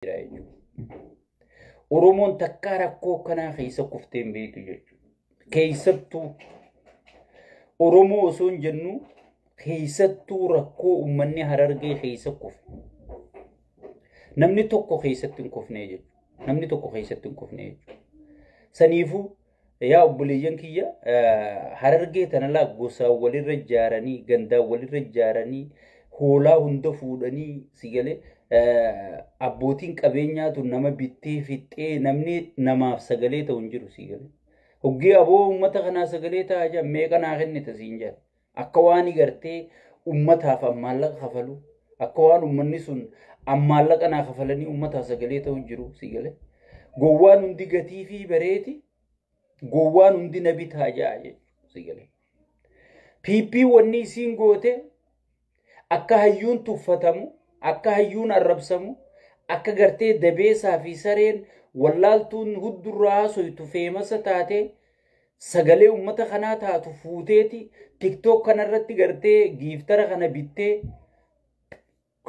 jira jechuudha. Oromoon takkaa rakkoo kanaa keessa kuftee hin beektu jechuudha. Keessattuu Oromoo osoo hin jennu keessattuu rakkoo uummanni Harargee keessa kufe. Namni tokko keessatti hin kufne jechuudha. Namni tokko keessatti hin kufne jechuudha. Saniifuu yaa obboleeyyan kiyya, Harargee tana laa gosaan walirra ijaaranii, gandaan walirra ijaaranii, hoolaa hunda fuudhanii, si galee, abbootiin qabeenyaatu nama bittee fixxee, namni namaaf sagalee ta'u hin jiru, si galee. Hoggii aboo uummata kanaa sagalee ta'aa jira, meeqa naa kennita siin jedha. Akka waan gartee uummataaf maallaqa kafalu, akka waan uummanni sun maallaqa naa kafalanii uummataaf sagalee ta'u hin jiru, si galee. Gowwaan hundi gatii fi bareeti, gowwaan hundi na bitaa ja'a jechuudha, si galee. PP wanni isiin goote akka hayyuun tuffatamu, akka hayyuun arrabsamu, akka gartee dabeessaa fi sareen wallaaltuun huddurraa haasoytu famous taatee sagalee uummata kanaa taatu fuuteeti TikTok kanarratti gartee gifter kana bittee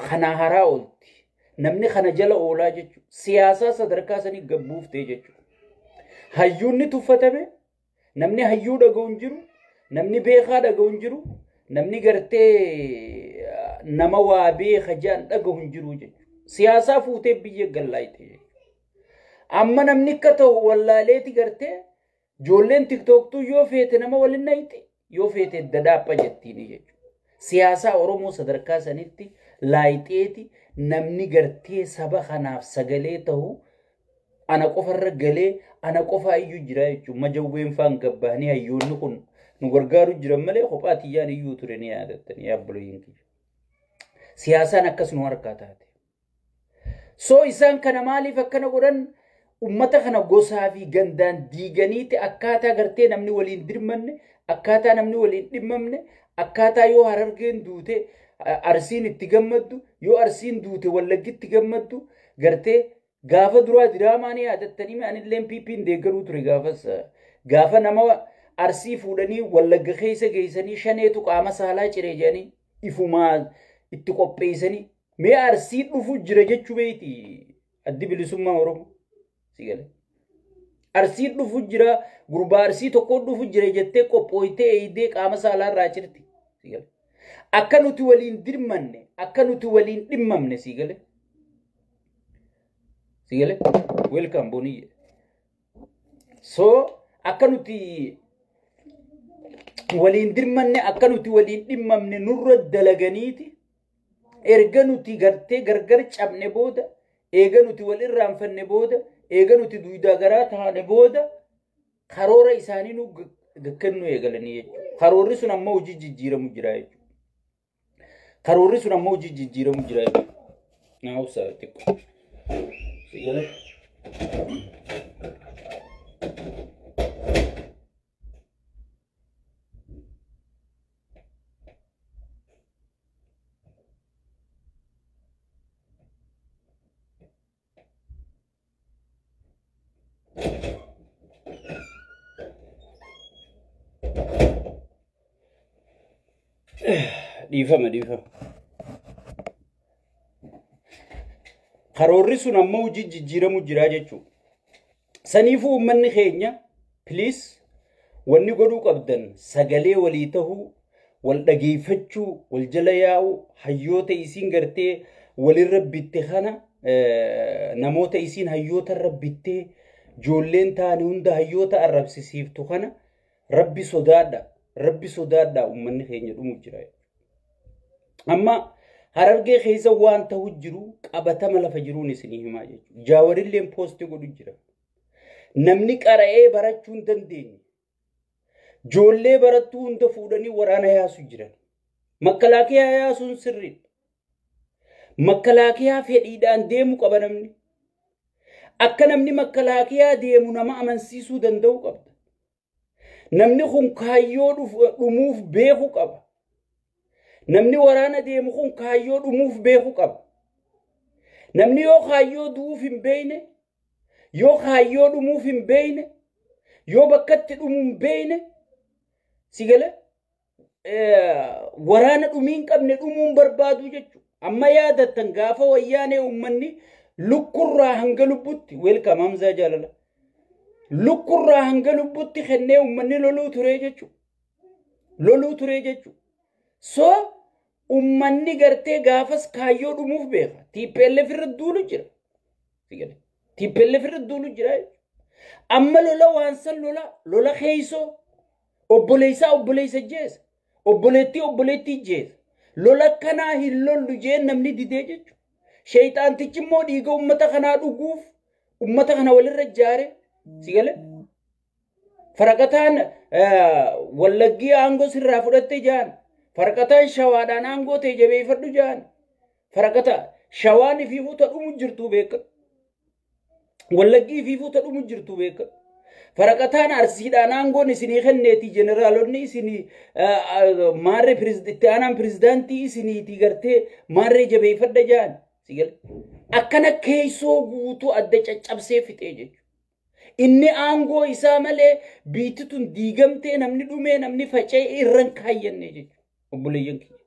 kana haraa oolti. Namni kana jala oolaa jechuudha. Siyaasaa sadarkaa sanii gabbuuftee jechuudha. Hayyuun ni tuffatame, namni hayyuu dhaga'u hin jiru, namni beekaa dhaga'u hin jiru, namni gartee nama waa beeka jaan dhaga'u hin jiru jechuudha. Siyaasaa fuutee biyya gallaayite jechuudha. Amma namni akka ta'u wallaaleeti gartee ijoolleen TikToktuu yoo feete nama waliin nayite, yoo feete dadhaapha jettiini jechuudha. Siyaasaa Oromoo sadarkaa sanitti laayixeeti namni gartee saba kanaaf sagalee ta'u ana qofarra galee ana qofaa iyyuu jira jechuudha. Majawween faan gabbaanii hayyoonni kun nu gargaaru jiran malee kophaa tiyyaan iyyuu ture ni yaadattanii yaabboleeyyiin kiyya. Siyaasaan akkas nu harkaa taate. So isaan kana maaliif akkana godhan? Ummata kana gosaa fi gandaan diiganiiti akkaataa gartee namni waliin dirmanne, akkaataa namni waliin dhimmamne, akkaataa yoo Harargeen duute Arsiin itti gammaddu, yoo Arsiin duute Wallaggitti gammaddu, gartee gaafa duraa diraamaa ni yaadattanii, anilleen PP'n deeggaruu ture gaafas. Gaafa nama Arsii fuudhanii Wallagga keessa geessanii shaneetu qaama saalaa ciree jedhanii ifumaa itti qopheessanii, mee Arsii dhufu jira jechuu beeyti Addi Bilisummaa Oromoo. Si galee. Arsii dhufu jira, gurbaa Arsii tokko dhufu jira jettee qophooytee eeydee qaama saalaa irraa cirti. Si galee. Akka nuti waliin dirmanne, akka nuti waliin dhimmamne, si galee. Si galee. Welcome, Boniyye. So akka nuti waliin dirmanne, akka nuti waliin dhimmamne nurra dalaganiiti, erga nuti gartee gargar cabne booda, eega nuti wal irraanfanne booda, eega nuti duudaa garaa taane booda, karoora isaanii nu kennuu eegalanii jechuudha. Karoorri sun ammoo hojii jijjiiramu jira jechuudha. Karoorri sun ammoo hojii jijjiiramu jira jechuudha. Naa obsaa xiqqoo. Si galee? Dhiifama, dhiifama. Karoorri sun ammoo hojii jijjiiramu jira jechuudha. Saniifuu uummanni keenya, please, wanni godhuu qabdan sagalee walii tahuu, wal dhageeffachuu, wal jala yaa'uu, hayyoota isiin gartee walirra bitte kana, namoota isiin hayyoota irra bittee ijoolleen taane hunda hayyoota arrabsisiiftu kana, rabbi sodaadha. Rabbi sodaadha, uummanni keenya dhumu jira. Amma Harargee keessa waan ta'u jiru qabatama lafa jiruun isinii himaa jechuudha. Jaawarilleen post godhu jira. Namni qara'ee barachuu hin dandeenye. Ijoollee barattuu hunda fuudhanii waraana yaasu jiran. Makalaakiyaa yaasuun sirriidha. Makalaakiyaa fedhiidhaan deemu qaba namni. Akka namni makalaakiyaa deemu nama amansiisuu danda'u qabda. Namni kun kaayyoo dhumuuf beeku qaba. Namni waraana deemu kun kaayyoo dhumuuf beeku qaba. Namni yoo kaayyoo du'uuf hin beekne, yoo kaayyoo dhumuuf hin beekne, yoo bakkatti dhumuu hin beekne, si gale, waraana dhumii hin qabne dhumuun barbaadu jechuudha. Amma yaadattan gaafa Wayyaanee uummanni Lukkurraa hanga lubbutti welcome Hamzaa Jaalala. Lukkurraa hanga lubbutti kennee uummanni loluu ture jechuudha. Loluu ture jechuudha. So uummanni gartee gaafas kaayyoo dhumuuf beeka. TPLF irra duulu jira. TPLF irra duulu jira. Amma lola waan san lola lola keeysoo obboleessaa obboleessa jeesa. Obboleettii obboleettii jeesa. Lola kanaa hin lollu jeen namni didee jechuudha. Sheexaantichi immoo dhiiga uummata kanaa dhuguuf uummata kana walirra ijaare si galee. Faraqataan Wallaggii aangoo sirraa fudhatte jaan. Faraqataan Shawaadhaan aangoo ta'e jabeeffadhu jaan. Faraqata Shawaan ifiifuu ta dhumu jirtu beeka. Wallaggii ifiifuu ta dhumu jirtu beeka. Faraqataan Arsiidhaan aangoon isinii kenneeti jeneraalonni isinii maarree itti aanaan pirezidaantii isiniiti gartee maarree jabeeffadha jaan. Akkana keessoo guutuu adda caccabsee fixee jechuudha. Inni aangoo isaa malee biitti tun diigamtee namni dhumee namni faca'ee irra hin kaayyanne jechuudha. Obboleeyyan kiyya.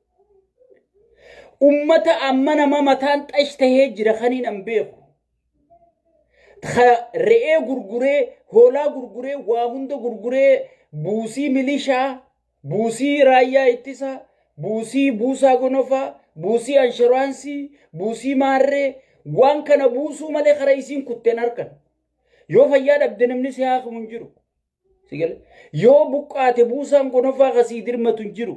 Ummata amma nama mataan xash tahee jira kaniin an beeku. Re'ee gurguree, hoolaa gurguree, waa hunda gurguree buusii milishaa, buusii raayyaa ittisaa, buusii buusaa gonofaa, buusii anshuraansii, buusii maarree waan kana buusuu malee karaa isiin kutteen harkan. Yoo fayyaa dhabde namni si haakamu hin jiru. Yoo buqqaate buusaan gonofaa kasii dirmatu hin jiru.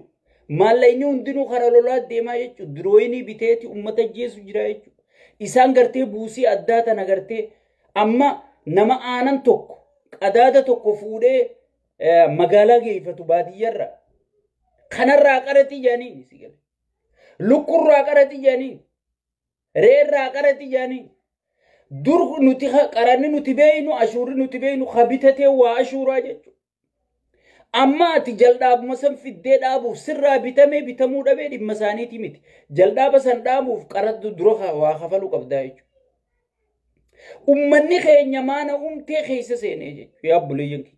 Maallaqni hundinuu karaa lolaa deemaa jechuudha. Dirooyinii biteeti uummata ajjeesu jira jechuudha. Isaan gartee buusii addaa tana gartee amma nama aanan tokko qadaada tokko fuudhee magaalaa geeffatu baadiyyarra. Kanarraa qaraxii jaaniin si gale. Lukkurraa qaraxii jaaniin. Re'eerraa qaraxii jaaniin. Dur nuti qaranni nuti beeynu ashuurri nuti beeynu habitatee waa ashuuraa jechuudha. Amma ati jaldaabuma san fiddee dhaabuuf sirraa bitamee bitamuu dhabee dhimma isaaniiti miti. Jaldaaba san dhaabuuf qarattu dura waa kafaluu qabdaa jechuudha. Uummanni keenya maana umtee keessa seenee jechuudha. Yaa obboleeyyan kiyya.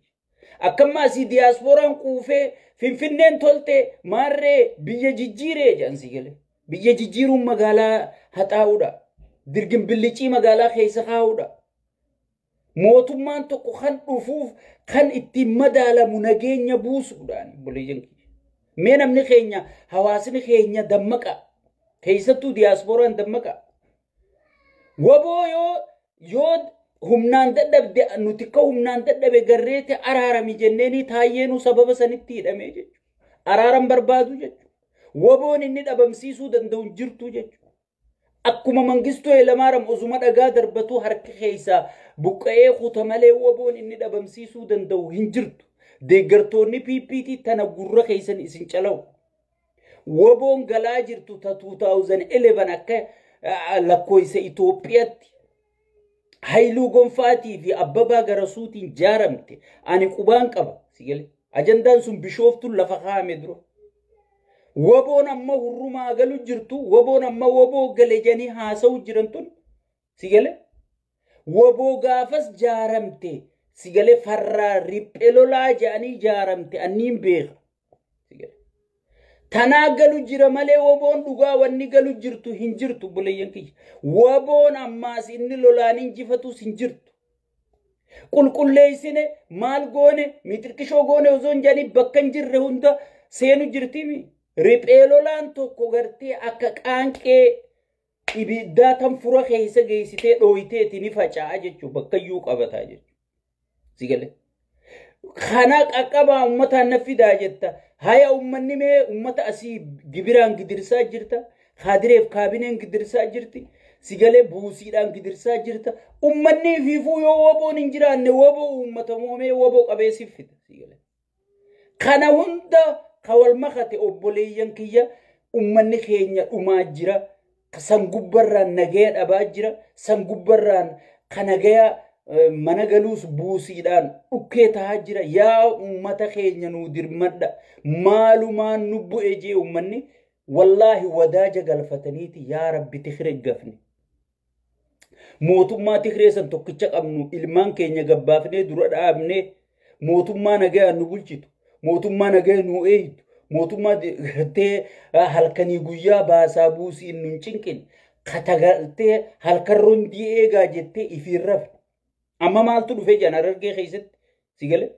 Akkamma asii diyaaspooraan quufee Finfinneen tolte maarree biyya jijjiiree jedhan si galee. Biyya jijjiiruun magaalaa haxaa'uudha. Dirgin billicii magaalaa keessa kaa'uudha. Mootummaan tokko kan dhufuuf kan ittiin madaalamu nageenya buusuudhaan obboleeyyan kiyya. Mee namni keenya hawaasni keenya dammaqa. Keessattuu diyaaspooraan dammaqa. Waboo yoo humnaan dadhabde nuti akka humnaan dadhabe garreete araarami jenneeni taayyeenu sababa sanitti hidhamee jechuudha. Araaran barbaadu jechuudha. Waboon inni dhabamsiisuu danda'u hin jirtu jechuudha. Akkuma Mangistuu Hayilamaariyaam osuma dhagaa darbatu harka keessaa buqqa'ee kuta malee waboon inni dhabamsiisuu danda'u hin jirtu. Deeggartoonni PPT tana gurra keessan isin calawu. Waboon galaa jirtu ta 2011 akka lakkoofsa Itoophiyaatti Haayiluu Gonfaatii fi Abbabaa Garasuutiin jaaramte ani qubaan qaba. Ajandaan sun Bishooftuun lafa kaa'ame dura. Waboon amma hurrumaa galu jirtu, waboon amma waboo gale jedhanii haasa'u jiran tun si galee. Waboo gaafas jaaramte si galee farraa riphee lolaa jedhanii jaaramte anniin beeka. Tanaa galu jira malee waboon dhugaa wanni galu jirtu hin jirtu obboleeyyan kiyya. Waboon ammaas inni lolaan injifatus hin jirtu. Qulqulleessine maal goone mixirqishoo goone osoo hin jedhanii bakka hin jirre hunda seenu jirtimi. Riphee lolaan tokko gartee akka qaanqee ibiddaa tan fura keessa geessitee dhooyiteeti ni faca'a jechuudha. Bakka iyyuu qabataa jechuudha. Si galee. Kana qaqqabaa uummataan na fidaa jetta. Haya uummanni mee uummata asii gibiraan gidirsaa jirta. Kaadireef kaabineen gidirsaa jirti. Si galee buusiidhaan gidirsaa jirta. Uummanni fiifuu yoo waboon hin jiraanne waboo uummata moomee waboo qabee siif fida. Si galee. Kana hunda kawal makate obboleeyyan kiyya uummanni keenya dhumaa jira. San gubbarraan nagaya dhabaa jira. San gubbarraan ka nagaya mana galuus buusiidhaan dhukkee tahaa jira. Yaa uummata keenya nuu dirmadha. Maalumaan nu bu'e jee uummanni wallaahi wadaaja galfataniiti yaa rabbi Tigree gafne. Mootummaa Tigree san tokkicha qabnu ilmaan keenya gabbaafnee dura dhaabnee mootummaa nagayaan nu bulchitu. Mootummaa nagaya nu eeyyitu. Mootummaa gartee halkanii guyyaa baasaa buusiin nu hin cinqine. Katagaltee halkan rondii eegaa jettee ifiin rafne. Amma maaltu dhufee jaan Harargee keessatti si galee?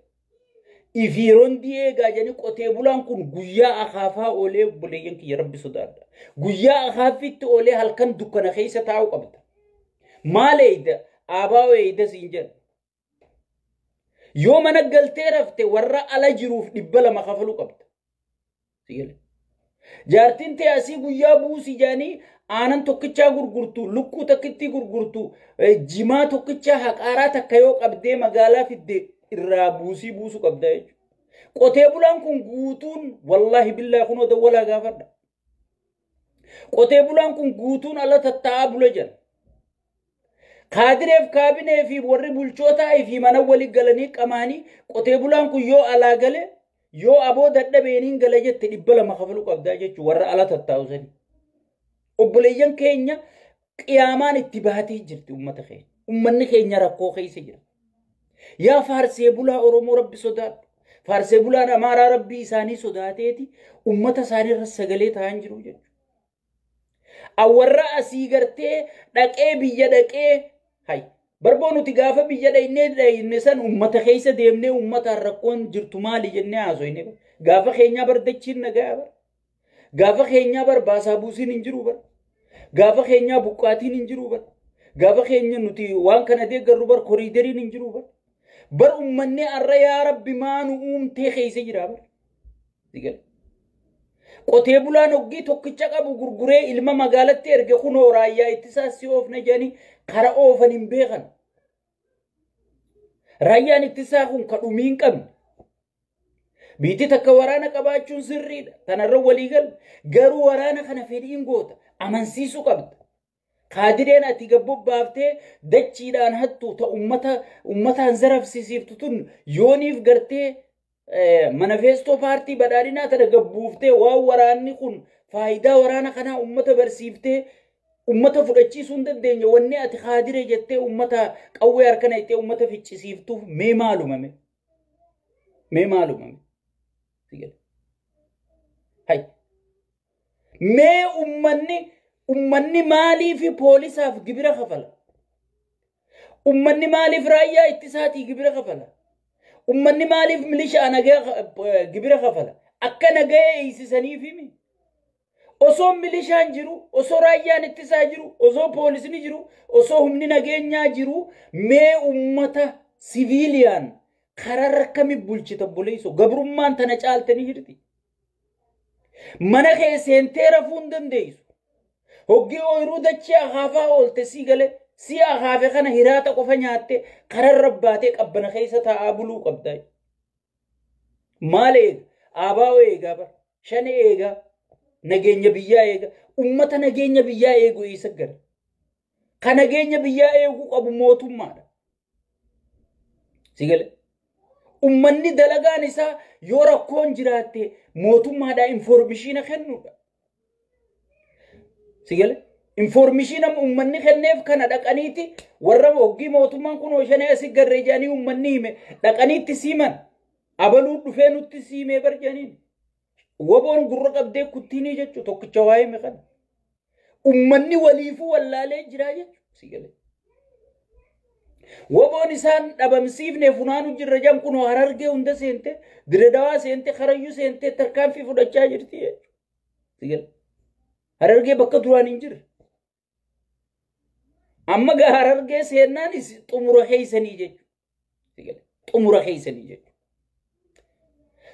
Ifii rondii eegaa jedhanii qotee bulaan kun guyyaa akaafaa oolee, obboleeyyan kiyya, rabbi sodaadha. Guyyaa akaafitti oolee halkan dukkana keessa taa'uu qabda. Maal eeyda? Aabaa eeyda siin jedha. Yoo mana galtee rafte warra ala jiruuf 200 kafaluu qabda. Jaartiin ta'e asii guyyaa buusii jedhanii aanan tokkichaa gurgurtu, lukkuu takkittii gurgurtu, jimaa tokkichaa haqaaraa takka yoo qabdee magaalaa fidde irraa buusii buusuu qabda jechuudha. Qotee bulaan kun guutuun, wallaahi billaa, kunoo dawwalaa gaafadha. Qotee bulaan kun guutuun ala tattaa'aa bula jira. Kaadireef kaabinee fi warri bulchootaa fi mana walii galanii qamaanii qotee bulaan kun yoo alaa gale, yoo aboo dadhabeeniin gala jette, 200 kafaluu qabdaa jechuudha warra ala tattaa'u sanii. Obboleeyyan keenya, qiyaamaan itti baatee jirti uummata keenya. Uummanni keenya rakkoo keessa jira. Yaa faarsee bulaa Oromoo, rabbi sodaadhu. Faarsee bulaan Amaaraa rabbii isaanii sodaateeti uummata isaanii irra sagalee ta'an jiru jechuudha. Warra asii gartee dhaqee biyya dhaqee hay barboo, nuti gaafa biyya dhaynee dhayne san uummata keessa deemnee uummataan rakkoon jirtu maali jennee haasoyne. Gaafa keenyaa bardachiin nagaa bar. Gaafa keenyaa bar baasaa buusiin hin jiru bar. Gaafa keenyaa buqqaatiin hin jiru bar. Gaafa keenya nuti waan kana deeggarru bar koriideriin hin jiru bar. Bar uummanni arra yaa rabbi maanu uumtee keessa jira bar. Qotee bulaan hoggii tokkicha qabu gurguree ilma magaalatti erge, kunoo raayyaa ittisaa si oofna jedhanii kara oofan hin beekan. Raayyaan ittisaa kun ka dhumii hin qabne. Biitti takka waraana qabaachuun sirriidha. Tanarra walii galu. Garuu waraana kana fedhiin goota. Amansiisuu qabda. Kaadireen ati gabbobaaftee dachiidhaan hattu ta ummata ummataan zarafsiisiiftu tun yooniif gartee manifeestoo paartii badhaadhinaa tana gabbuuftee, waan waraanni kun faayidaa waraana kanaa ummata barsiiftee ummata fudhachiisuu hin dandeenye, wanni ati kaadiree jettee ummata qawwee harkana ittee ummata ficcisiiftuuf mee maalumame? Mee maalumame? Hay. Mee ummanni maaliif poolisaaf gibira kafala? Ummanni maaliif raayyaa ittisaatii gibira kafala? Ummanni maaliif milishaa nagaa gibira kafala? Akka nagaa eeysisaniif himi. Osoo milishaan jiru, osoo raayyaan ittisaa jiru, osoo poolisni jiru, osoo humni nageenyaa jiru, mee ummata siviiliyaan kararra akkami bulchita, obboleessoo? Gabrummaan tana caaltanii jirti. Mana kee seentee rafuu hin dandeessu. Hoggii ooyiruu dachee akaafaa oolte sii galee si akaafe kana hiraata qofa nyaatte kararra baatee qabbana keessa taa'aa buluu qabda. Maal eega? Abaa'oo eegaa bara. Shane eegaa. Nageenya biyyaa eega. Ummata nageenya biyyaa eegu eessa gara? Ka nageenya biyyaa eeguu qabu mootummaadha. Si galee? Ummanni dalagaan isaa yoo rakkoon jiraatte mootummaadhaa information kennuudha. Si galee? Information uummanni kenneef kana dhaqaniiti warra hoggii mootummaan kun shanee asii garree jedhanii uummanni hime dhaqaniitti siiman. Abaluu dhufee nutti siimee bar jedhaniin. Waboon gurra qabdee kuttiinii jechuudha tokkicha waa'ee hime kana. Uummanni waliifuu wallaalee jiraa jechuudha. Si galee? Waboon isaan dhabamsiifne funaanu jirra jedhan kun Harargee hunda seente, Diredawaa seente, Karayyuu seente tarkaanfii fudhachaa jirti jechuudha. Harargee bakka duraan hin jirre. Amma gaa Harargee seennaan xumura keeysanii jechuudha. Xumura keeysanii jechuudha.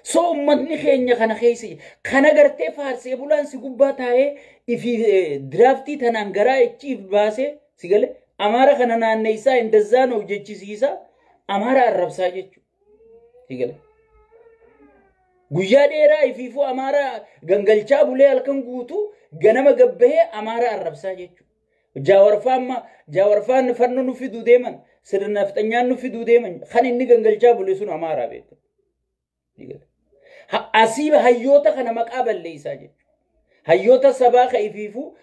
So uummatni keenya kana keessa kana gartee faarsee bulaan si gubbaa taa'ee ifi diraaftii tanaan garaa ichiif baasee, si galee, Amaara kana naanneessaa indazaa nuuf jechisiisa, Amaara arrabsaa jechuudha. Si galee. Guyyaa dheeraa ifiifuu Amaara gangalchaa bulee halkan guutuu ganama gabbahee Amaara arrabsaa jechuudha. Jaawarfaan fanno nu fiduu deeman, sirna nafxanyaan nu fiduu deeman, kan inni gangalchaa bule sun Amaaraa beekama. Asii hayyoota kana maqaa balleessaa jechuudha. Hayyoota sabaa ka ifiifuu